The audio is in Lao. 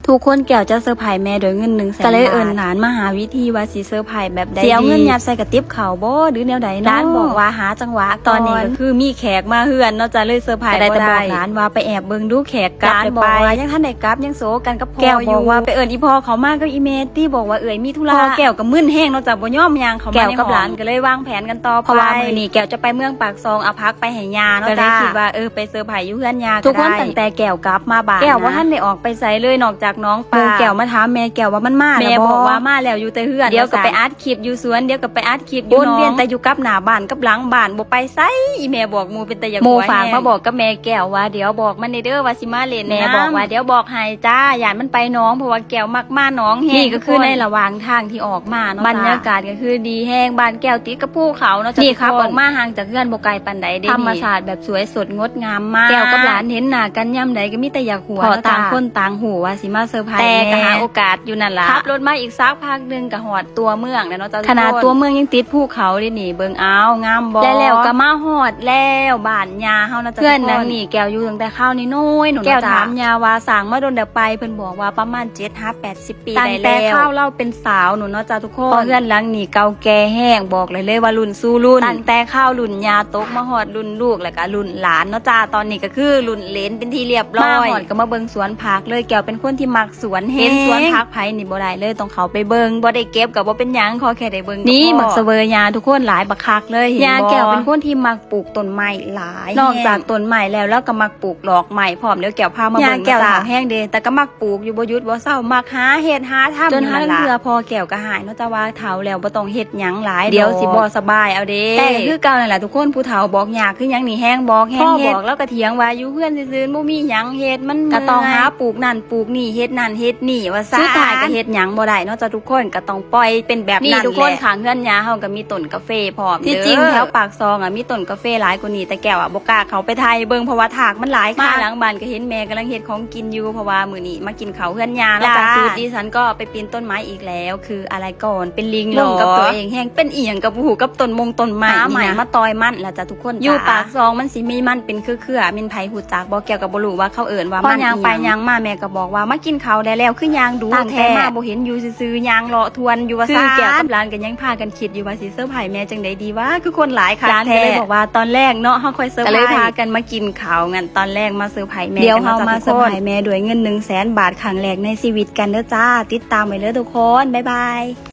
ທຸກຄົນ ແກ້ວຈະເຊີໄພແມ່ດ້ວຍເງິນໜຶ່ງແສນບາດ ກໍເລີຍເອີ້ນຫຼານມາຫາວິທີວ່າຊິເຊີໄພແບບໃດດີ ຊິເອົາເງິນຍັດໃສ່ກະຕິບເຂົ້າບໍ່ ຫຼືແນວໃດເນາະ? ຫຼານບອກວ່າຫາຈັງຫວະກ່ອນ ຕອນນີ້ກໍຄືມີແຂກມາເຮືອນເນາະ ຈະເລີຍເຊີໄພບໍ່ໄດ້ ກໍໄດ້ແຕ່ບອກຫຼານວ່າໄປແອບເບິ່ງດູແຂກກັບ ຫຼານບອກວ່າຍັງທັນໄດ້ກັບ ຍັງໂສກັນກັບພໍ່ຢູ່ ແກ້ວບອກວ່າໄປເອີ້ນອີ່ພໍ່ເຂົ້າມາກັບອີ່ແມ່ຕິ ບອກວ່າເອື້ອຍມີທຸລະ ພໍ່ແກ້ວກໍມຶນແຮງເນາະ ຈະບໍ່ຍອມຍ່າງເຂົ້າມາ ແກ້ວກັບຫຼານກໍເລີຍວາງແຜນກັນຕໍ່ໄປ ເພາະວ່າມື້ນີ້ແກ້ວຈະໄປເມືອງປາກຊ່ອງ ເອົາຜັກໄປໃຫ້ຍ່າເນາະ ກໍເລີຍຄິດວ່າ ເອີ ໄປເຊີໄພຢູ່ເຮືອນຍ່າກໍໄດ້ ທຸກຄົນຕັ້ງແຕ່ແກ້ວກັບມາບ້ານ ແກ້ວບໍ່ທັນໄດ້ອອກໄປໃສເລີຍ ນອກຈາກໜອງປາ ໝູ່ແກ້ວມາຖາມແມ່ແກ້ວວ່າມັນມາແລ້ວບໍ່ ແມ່ບອກວ່າມາແລ້ວ ຢູ່ແຕ່ເຮືອນ ດຽວກໍໄປອັດຄລິບຢູ່ສວນ ດຽວກໍໄປອັດຄລິບຢູ່ໜອງ ວົນວຽນແຕ່ຢູ່ກັບໜ້າບ້ານກັບຫຼັງບ້ານ ບໍ່ໄປໃສ ອີ່ແມ່ບອກໝູ່ເປັນຕາຢາກຫົວແຮງ ໝູ່ຝາກມາບອກກັບແມ່ແກ້ວວ່າ ດຽວບອກມັນແດ່ເດີວ່າຊິມາຫຼິ້ນນຳ ແມ່ບອກວ່າ ດຽວບອກໃຫ້ຈ້າ ຢ້ານມັນໄປໜອງ ເພາະວ່າແກ້ວມັກມາໜອງແຮງ ນີ້ກໍຄືໃນລະຫວ່າງທາງທີ່ອອກມາເນາະ ບັນຍາກາດກໍຄືດີແຮງ ບ້ານແກ້ວຕິດກັບພູເຂົາເນາະ ນີ້ຂັບອອກມາຫ່າງຈາກເຮືອນບໍ່ໄກປານໃດເດ້ ທຳມະຊາດແບບສວຍສົດງົດງາມມາກ ແກ້ວກັບຫຼານເຫັນໜ້າກັນຍາມໃດກໍມີແຕ່ຢາກຫົວ ເພາະຕ່າງຄົນຕ່າງຮູ້ວ່າຊິມາເຊີໄພ ແຕ່ກໍຫາໂອກາດຢູ່ນັ້ນລະ ຂັບລົດມາອີກສັກພັກໜຶ່ງກໍຮອດຕົວເມືອງແລ້ວເນາະ ເຈົ້າ ຂະໜາດຕົວເມືອງຍັງຕິດພູເຂົາເດ້ນີ້ ເບິ່ງເອົາ ງາມບໍ່ ແລ້ວກໍມາຮອດແລ້ວ ບ້ານຍ່າເຮົາເນາະ ເຮືອນຫຼັງນີ້ແກ້ວຢູ່ຕັ້ງແຕ່ຄາວນ້ອຍໆ ໜູນ ແກ້ວຖາມຍ່າວ່າສ້າງມາດົນແລ້ວໄປ ເພິ່ນບອກວ່າປະມານເຈັດຫາແປດ ສິບປີ ຕັ້ງແຕ່ ໄດ້ແລ້ວ ຄາວລາວເປັນສາວໜູນເນາະຈ້າທຸກຄົນ ເພາະເຮືອນຫຼັງນີ້ເກົ່າແກ່ແຮງ ບອກໄດ້ເລີຍວ່າລຸ້ນສູ່ລຸ້ນ ຕັ້ງແຕ່ຄາວລຸ້ນຍ່າຕົກມາຮອດລຸ້ນລູກ ແລ້ວກໍລຸ້ນຫຼານເນາະຈ້າ ຕອນນີ້ກໍຄືລຸ້ນເຫຼນເປັນທີ່ລຽບຮ້ອຍ ມາຮອດກໍມາເບິ່ງສວນຜັກເລີຍ ແກ້ວເປັນຄົນທີ່ມັກສວນແຮງ ເຫັນສວນຜັກໃຜນີ້ບໍ່ໄດ້ເລີຍ ຕ້ອງເຂົ້າໄປເບິ່ງ ບໍ່ໄດ້ເກັບກໍບໍ່ເປັນຫຍັງ ຂໍແຄ່ໄດ້ເບິ່ງກໍພໍ ນີ້ໝາກສະເຫວີຍຍ່າທຸກຄົນ ຫຼາຍບັກຄັກເລີຍ ເຫັນບໍ່ ຍ່າແກ້ວເປັນຄົນທີ່ມັກ ປູກຕົ້ນໄມ້ຫຼາຍ ນອກຈາກຕົ້ນໄມ້ແລ້ວ ລາວກໍມັກປູກດອກໄມ້ພ້ອມ ດຽວແກ້ວພາມາເບິ່ງ ຍ່າແກ້ວເຖົ້າແຮງເດ້ ແຕ່ກໍມັກປູກຢູ່ບໍ່ຢຸດບໍ່ເຊົາ ມັກຫາເຮັດຫາທຳ ຈົນຫາລາງເທື່ອພໍ່ແກ້ວກໍຫາຍເນາະ ແຕ່ວ່າເຖົ້າແລ້ວບໍ່ຕ້ອງເຮັດຫຍັງຫຼາຍ ດຽວຊິບໍ່ສະບາຍເອົາເດ້ ແຕ່ກໍຄືເກົ່ານັ້ນລະທຸກຄົນ ຜູ້ເຖົ້າບອກຍາກຄືຫຍັງນີ້ ແຮງບອກແຮງເຮັດ ພໍບອກລາວກໍຖຽງວ່າຢູ່ເຮືອນຊື່ໆ ບໍ່ມີຫຍັງເຮັດ ມັນເມື່ອຍ ກໍຕ້ອງຫາປູກນັ້ນປູກນີ້ ເຮັດນັ້ນເຮັດນີ້ວ່າຊັ້ນ ສຸດທ້າຍກໍເຮັດຫຍັງບໍ່ໄດ້ເນາະ ເຈົ້າ ທຸກຄົນ ກໍຕ້ອງປ່ອຍເປັນແບບນັ້ນແຫຼະ ນີ້ທຸກຄົນ ຂ້າງເຮືອນຍ່າເຮົາກໍມີຕົ້ນກາເຟ ພ້ອມເດີ ທີ່ຈິງແຖວປາກຊ່ອງອະມີຕົ້ນກາເຟຫຼາຍກວ່ານີ້ ແຕ່ແກ້ວອະບໍ່ກ້າເຂົ້າໄປຖ່າຍເບິ່ງ ເພາະວ່າທາກມັນຫຼາຍຄັກ ມາຫຼັງບ້ານກໍເຫັນແມ່ກຳລັງເຮັດຂອງກິນຢູ່ ເພາະວ່າມື້ນີ້ມາກິນເຂົ້າເຮືອນຍ່າເນາະ ລ່າສຸດດິສັນກໍໄປປີນຕົ້ນໄມ້ອີກແລ້ວ ຄືອາໄລກອນເປັນລິງຫຼໍ່ ລົມກັບຕົວເອງແຮງ ເປັນອີ່ຫຍັງກໍບໍ່ຮູ້ກັບຕົ້ນມົງຕົ້ນໄມ້ ຫາໄມ້ມາຕ່ອຍມັນລະຈ້າທຸກຄົນ ຢູ່ປາກຊ່ອງມັນຊິມີມັນເປັນເຄືອໆ ແມ່ນໃຜຮູ້ຈັກບໍ່ ແກ້ວກໍບໍ່ຮູ້ວ່າເຂົາເອີ້ນວ່າມັນອີ່ຫຍັງ ພໍຍ່າງໄປຍ່າງມາແມ່ກໍບອກວ່າ ມາກິນເຂົ້າໄດ້ແລ້ວ ຄືຍ່າງດຸແທ້ ມາບໍ່ເຫັນຢູ່ຊື່ໆ ຍ່າງເລາະທວນຢູ່ວ່າຊັ້ນ ຄືແກ້ວກັບຫຼານກໍຍັງພາກັນ ຄິດຢູ່ວ່າຊິເຊີໄພແມ່ຈັ່ງໃດດີວະ ຄືຄົນຫຼາຍຄັກແທ້ ຫຼານກໍເລີຍບອກວ່າຕອນແລກເນາະ ເຮົາຄ່ອຍເຊີໄພ ກໍເລີຍພາກັນມາກິນເຂົ້າ ຊັ້ນຕອນແລກມາເຊີໄພແມ່ ດຽວເຮົາມາເຊີໄພແມ່ດ້ວຍເງິນໜຶ່ງແສນບາດຄັ້ງແລກໃນຊີວິດກັນເດີຈ້າ ຕິດຕາມໄວ້ເດີທຸກຄົນ ບາຍບາຍ.